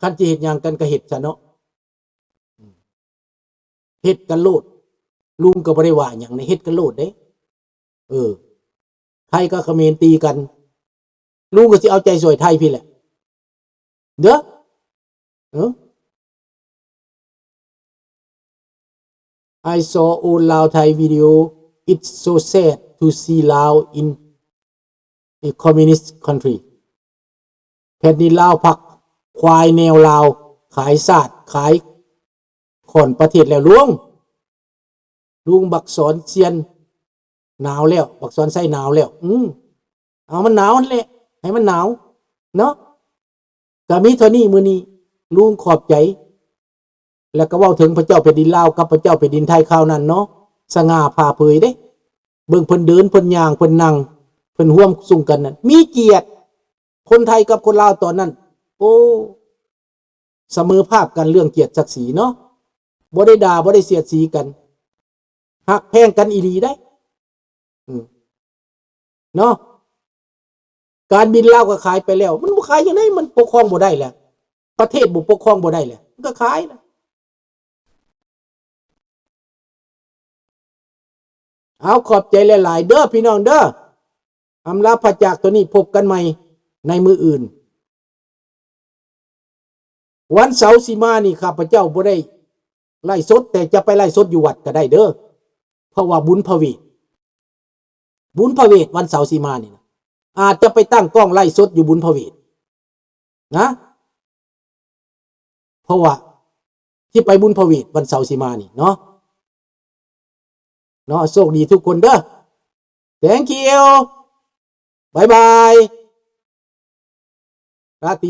ຄັນຊິເຮັດຫຍັງກັນກໍເຮັດຊະເນາະ ເຮັດກັນໂລດ ລຸງກໍບໍ່ໄດ້ວ່າຫຍັງນະ ເຮັດກັນໂລດເດ້. ເອີ ໄທກັບຂະເໝນຕີກັນ ລຸງກໍຊິເອົາໃຈຊ່ວຍໄທພີ້ແຫຼະເດີ. ເອີ I saw old Lao Thai video. It's so sad to see Lao in a communist country. ແຜ່ນດິນລາວພັກຄວາຍແນວລາວ ຂາຍຊາດ ຂາຍຂ້ອນປະເທດແລ້ວລຸງ. ລຸງບັກສອນຊຽນໜາວແລ້ວ ບັກສອນໄຊໜາວແລ້ວ. ອືມ ເອົາມັນໜາວຫັ້ນແຫຼະ ໃຫ້ມັນໜາວເນາະ. ກະມີເທົ່ານີ້ມື້ນີ້ ລຸງຂອບໃຈ ແລ້ວກໍເວົ້າເຖິງພະເຈົ້າແຜ່ນດິນລາວກັບພະເຈົ້າແຜ່ນດິນໄທຄາວນັ້ນເນາະ ສະຫງ່າຜ່າເຜີຍເດ້. ເບິ່ງເພິ່ນເດີນ ເພິ່ນຍ່າງ ເພິ່ນນັ່ງ ເພິ່ນຮ່ວມສຸງກັນນັ້ນ ມີກຽດ. ຄົນໄທກັບຄົນລາວຕອນນັ້ນ ໂອ້ ສະເໝີພາບກັນເລື່ອງກຽດສັກສີເນາະ ບໍ່ໄດ້ດ່າ ບໍ່ໄດ້ສຽດສີກັນ ຮັກແພງກັນອີ່ຫຼີໄດ໋. ອືມ ເນາະ ການບິນລາວກໍຂາຍໄປແລ້ວ ມັນບໍ່ຂາຍຈັ່ງໃດ ມັນປົກຄອງບໍ່ໄດ້ແຫຼະ ປະເທດບໍ່ປົກຄອງບໍ່ໄດ້ແຫຼະ ມັນກໍຂາຍລະ. ເອົາ ຂອບໃຈຫຼາຍໆເດີພີ່ນ້ອງເດີ ອຳລາພາຈາກໂຕນີ້ ພົບກັນໃໝ່ໃນມື້ອື່ນ. ວັນເສົາຊິມານີ້ ຂ້າພະເຈົ້າບໍ່ໄດ້ໄລຟ໌ສົດ ແຕ່ຈະໄປໄລຟ໌ສົດຢູ່ວັດກໍໄດ້ເດີ ເພາະວ່າບຸນພະເວດ ບຸນພະເວດວັນເສົາຊິມານີ້ນະ ອາດຈະໄປຕັ້ງກ້ອງໄລຟ໌ສົດຢູ່ບຸນພະເວດນະ ເພາະວ່າຊິໄປບຸນພະເວດວັນເສົາຊິມານີ້ເນາະ ເນາະ. ໂຊກດີທຸກຄົນເດີ Thank you ບາຍບາຍ ລາຕີ